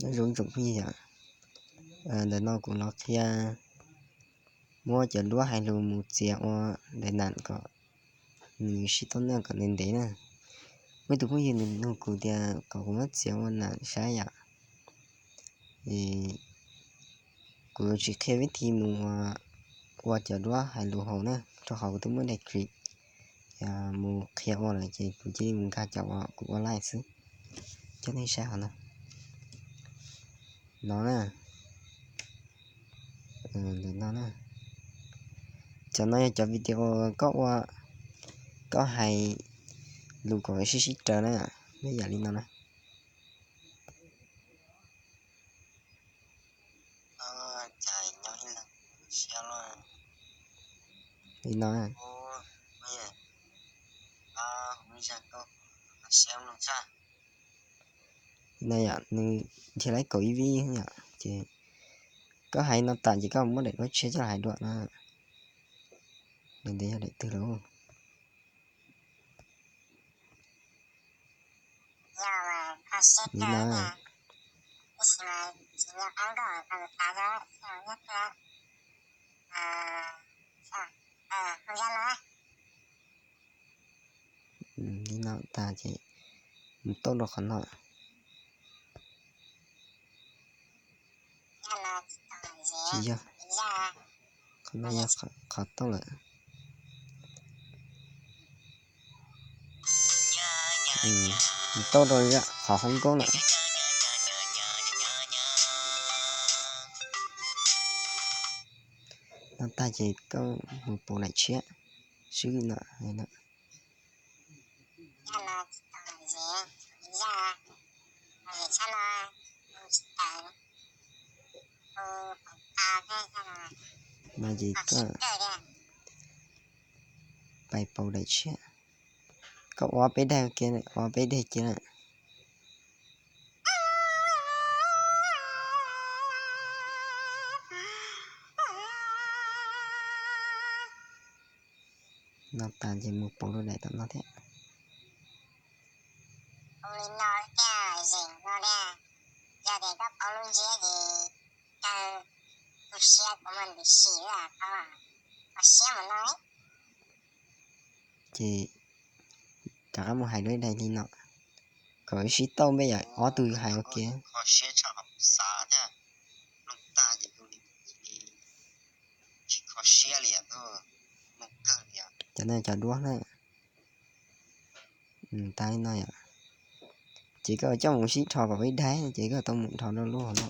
Nyob zoo tsoom phooj ywg yom, ntawm no kuv los qhia muab cov duab hais lus mus txiav ua daim nam kom nws sib tau noj kom ntev ntev na. Muaj ib tug phooj ywg nws nug kuv tias kom kuv muab txiav ua nam saib yom. Kuv yuav tsis qhia vib thi mus ua cov duab hais lus hauv na, rau qhov kuv twb muab daim clip mus qhia ua lawm ces kuv cia li mus nkag cov uas kuv ua laij xwb. Coj nej saib hov no. No na. No na. Cov no yog cov video koj ua, koj hais lus kom sib sib raws na, nej yam li no na. Li no. No yom, nws nrhiav laib kaum ib vib yom, ces koj hais no tas ces koj muab daim duab tshiab coj los hais dua no. Daim ntawd yog daim twg lauj? Li no. Li no tas ces mus tauj rau qhov no. Tsis yog, qhov no yog qhov tauj lawm. Mus tauj rau qhov hoob nkaub lawm. No tag ces koj mus pauv daim tshiab, swb li no. No ces koj pais pauv daim tshiab. Koj ua peb daim ua ke, ua peb daim cia na. No tas ces mus pauv rau daim tom no thiab. Ces rov qab mus hais rau ib daim li no, kom sib tauj npe yom, ob tug hais ua ke. Cov no cov duab na. Tas li no yom. Ces koj coj mus sib dhos kom ib daim, ces koj tau mus dhos rau lub hauv no.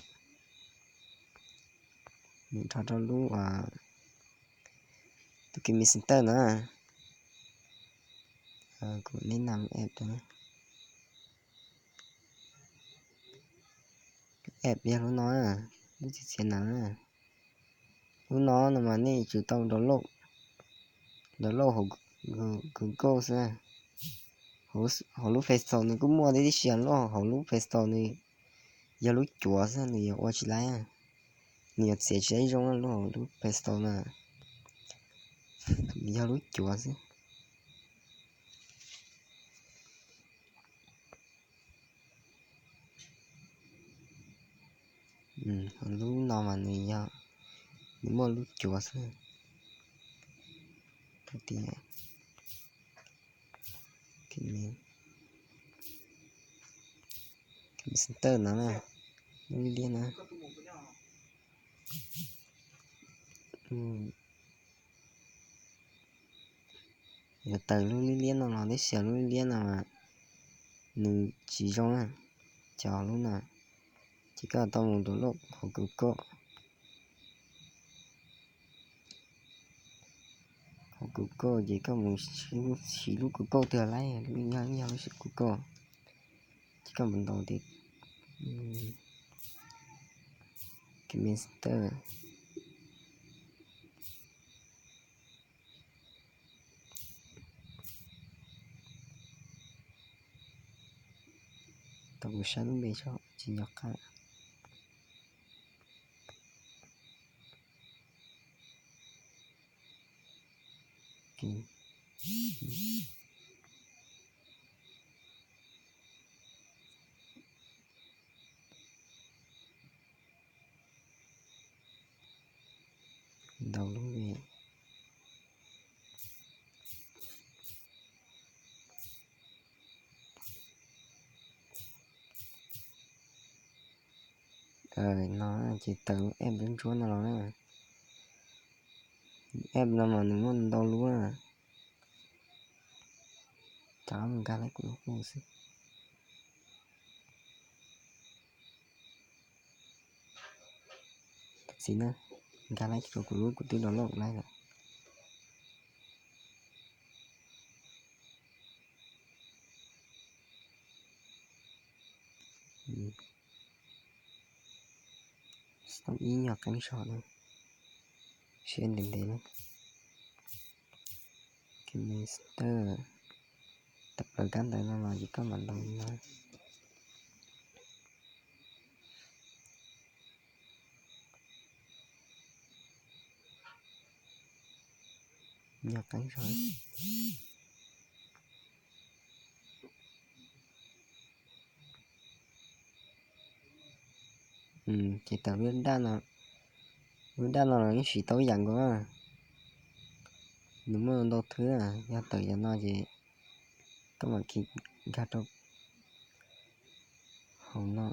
Mus dhos rau lub tus Game Center na. Kuv niam nam app, app yog lub no, lub txiv txiav na. Lub no no mas nej tsum tau download, download hauv Google xwb. Hauv lub Play Store nws kuj muaj tib si, hauv lub Play Store nws yog lub cuav xwb, nws yuav ua tsis laib, nws yuav txiav tsis laib zoo lub hauv lub Play Store na. Nws yog lub cuav xwb. Lub no mas nws yog, nws muaj lub cuav xwb. Tias Game Center no na, lub liab liab na. Yuav tawm lub liab liab no los tib si, lub liab liab no mas nws tsis zoo na. Cov lub no ces koj tau mus download hauv Google. Hauv Google ces koj mus siv lub Google twg lawm, lub yog lub siv Google. Ces koj mus ntaus tias Game Center. Tau kuv saib lub npe tso tsis nco qab. Ntau lub me. No ces tawm lub app ntsuab ntsuab no los na. App no mas nws muaj ntau lub na. Rov mus nkag lawv kuv lub xwb. Tam sim na, nkag lawv rau kuv lub kuv twb download lawm. Tau ib nyuag qeeb zog na, siab ntev ntev na. Kmester, tawm plaws kab ntawv no los ces koj mam ntaus no. Nyuag qeeb zog. Ces tawm lub daj no, lub daj no los yeej siv tau ib yam nkaus. Nws muaj ntau thwb, yog tawm yam no ces koj mam kis nkag rau hauv no.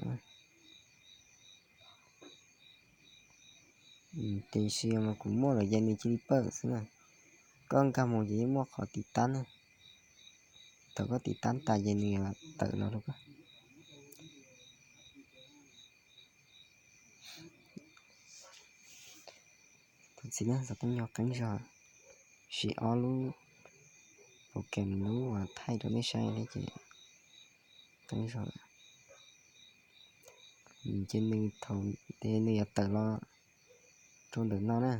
Tiam sis mas kuv muaj lawm ces nws cia li pawj xwb na. Koj nkag mus ces yeej muaj qhov tiv tab na. Thaum koj tiv tab tas ces nws yuav tawm los rau koj. Tam sim no xov tooj nyuag qeeb zog, siv ob lub program lub uas thaij rau nej saib thiab ces qeeb zog lawm. Ces nws thaum nws yuav tawm los rau ntawm no na.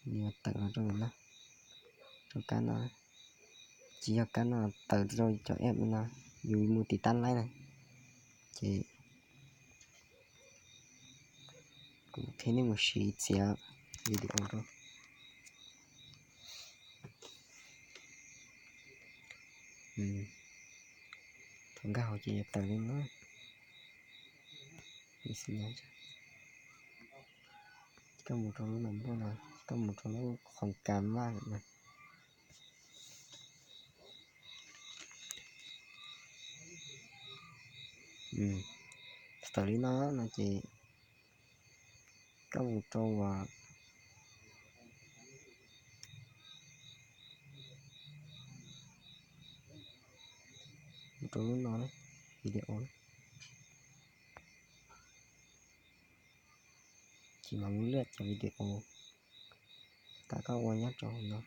Nws yuav tawm los rau ntawm no, rau kab no. Tsis yog kab no, tawm rau cov app no, yus mus tiv tab laib na. Ces kuv qhia nej mus siv txiav video rau. Thaum nkag hauv ces yuav tawm li no. Koj mus rau lub no, koj mus rau lub qhoov kas maj no. Tawm li no no ces koj mus rau uas, mus rau lub no, video. Ces mam mus lwaj cov video tas koj ua nyob rau hauv no.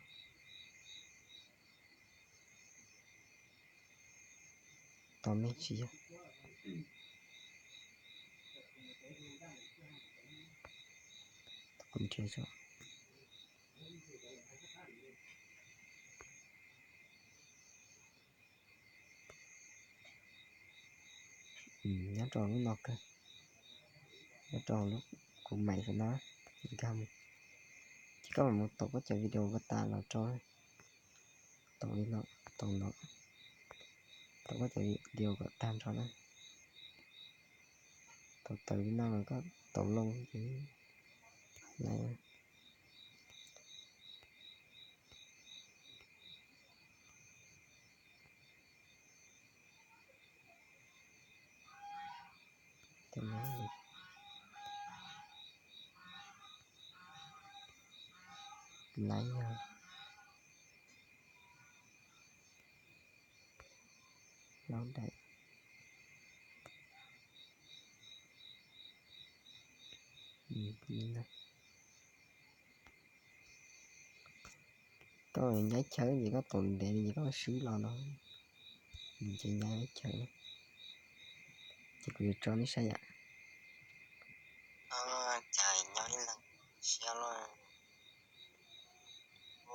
Tos me tsis yog, kuv nrhiav tso. Nyob rau lub no kawg, nyob rau lub kuv maim saum no. Nkag mus, ces koj mam mus tau koj cov video kom tas los rau. Tau li no, tau no, tau koj cov video kom tag nrho na. Tau tawm li no los koj tau loo ces lawm. Lawv yog laub daim. Koj nyaib chaw ces koj tus ntev ces koj swb los no. Ces nyaib chaw, ces kuv yuav tso nej saib yam. Cas nyob ib leeg siab luaj.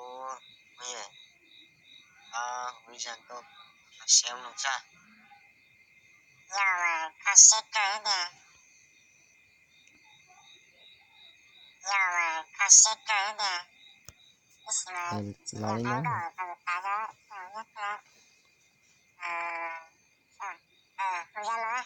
Ub, ub, ub, zag nkauj, siab luaj tsa. Yog mas kho siab kawg tiag. Yog mas kho siab kawg tiag. Tab sis mas los li no. Mus zog los.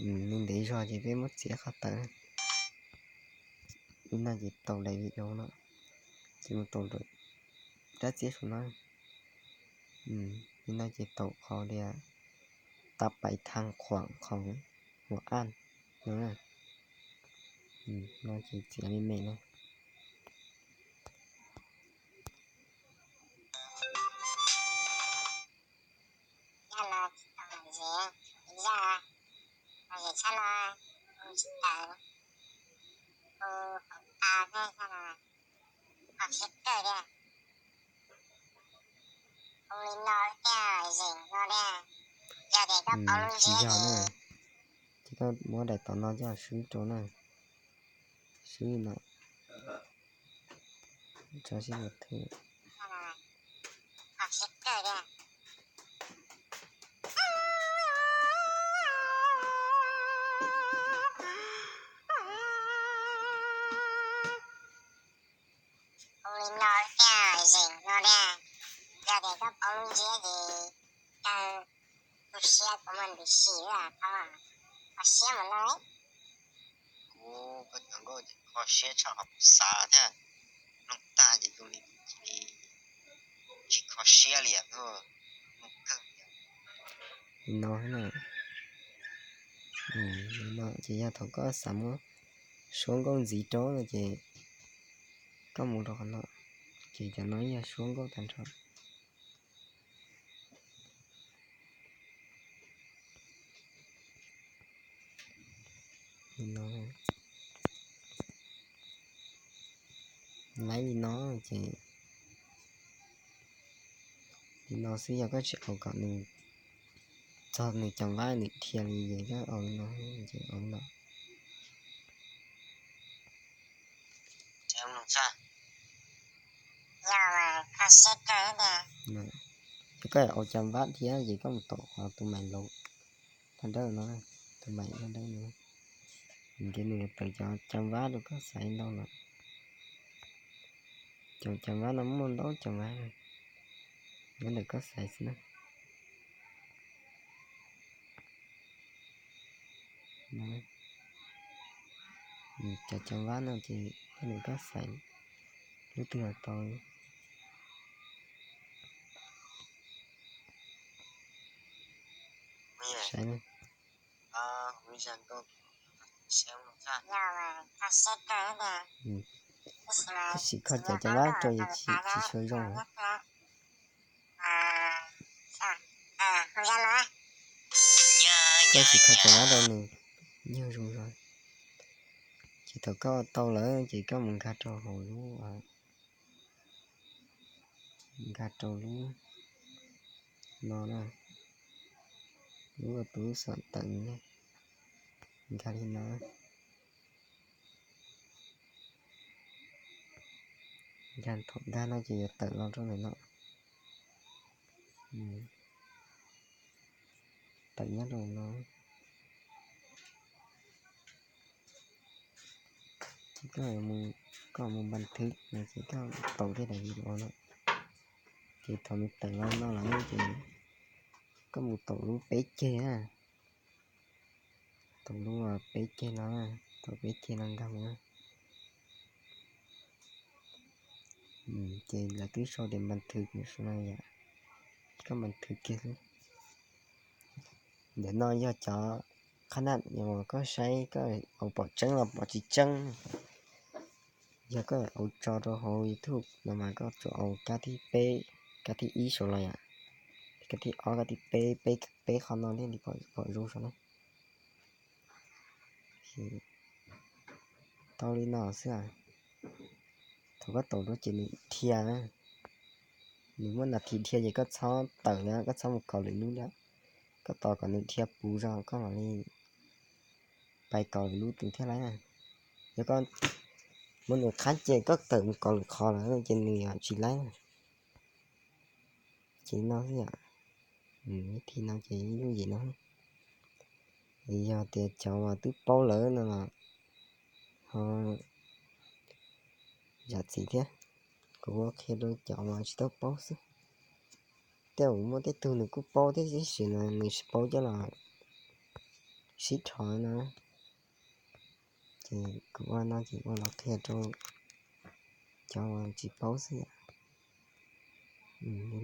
Nws ntev zog ces peb muab txiav qhov tawm. Li no ces taum daim video no, ces mus taum rab txiab saum no. Li no ces taum qhov tias tau pais thaj khuam qhov ua aj no. No ces txiav me me no. Zaj no tsis tau zem, zaj no zem tshaj no, tsis tau, kuv hauv tas thiab zaj no, kho siab kawg thiab. Ua li no thiaj zeem no thiab, yog tias koj paub lub ntsiab ces, ces koj muab daim tod no coj swb rau na, swb no, tso sib ua thwj. Ua li no thiaj zeem no thiab, yog tias koj paub lub ntsiab ces kawg tu siab kuv muaj ntws si, kho siab mus no. Kuv koj cov nkauj ces kho siab tshaj qhov kuv xav thiab. Mloog tag ces zoo li cia li tsis kho siab li os. Mloog kawg li no na. Li no ces yog thaum koj xav muab suab nkauj ntxiv rau no ces koj mus rau qhov no, ces cov no yog suab nkauj tag nrho. Li no, laib li no ces, li no xwb, yog koj tsis aus kom nws txog nws cov vab nws dhia li ces koj aus li no, ces aus li no. Ces koj aus cov vab dhia ces koj mus taum qhov tus maim laus thaj dawb no, tus maim thaj dawb no, ces nws yuav tawm cov cov vab rau koj xaiv ntau lawm. Cov cov vab no muaj ntau cov vab, nyob ntawm koj xaiv xwb na. Cov cov vab no ces nyob ntawm koj xaiv lub twg los tau. Saib, tab sis kho cov cov vab rau ces tsis tshua zoo. Koj sim kho cov vab rau nws nyuag zoo zog. Ces thaum koj tau lawm ces koj mus nkag rau hauv lub, nkag rau lub no na, lub tus lub xom tawm no, nkag li no. Nkag thaum ntag no ces yuav tawm los rau ntawm no. Tawm nyob rau no. Ces koj, koj mus npas thwv no ces koj taus tej daim video no. Ces thaum nws tawm los no lawm ces koj mus taus lub peb ceg na. Taus lub peb ceg no, taus peb ceg no nkag mus. Ces lawv twb sau tias npas thwv no yom, koj npas thwv kiag xwb. Ntawm no yog cov qhab naj uas koj saib koj aus pom tseeb los pom tsis tseeb. Yog koj aus tso rau hauv YouTube no mas koj tsuas aus kab thib peb, kab thib ib saud los yom, kab thib ob, kab thib peb, peb qhov no thiaj li pom zoo saud na. Tau li no xwb. Thaum koj taus rau ces nws dhia, nws muaj nas this dhia ces koj txhob tawm li, koj txhob mus kaus lwm lub li. Koj tos kom nws dhia puv zog koj mam li pais kaus lwm lub tus thiaj laib. Yog koj muab nws qhab ces koj tawm mus kaus lwm qhov lawm ces nws tsis laib. Ces no xwb yom. Vib thi no ces yooj yim no. Yog tias cov uas twb paub lawm no los ho zam txim thiab. Kuv qhia rau cov uas tsis tau paub xwb. Tej zaum muaj tej tug nws kuj paub thiab tab sis nws tsis paub coj los sib dhos no. Ces kuv ua no ces ua los qhia rau cov uas tsis paub xwb yom.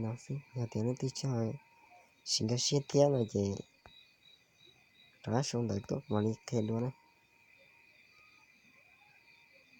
No xwb, yog tias leej twg tsis nkag siab thiab no ces rov qab sau ntawv tuaj mam li qhia dua na.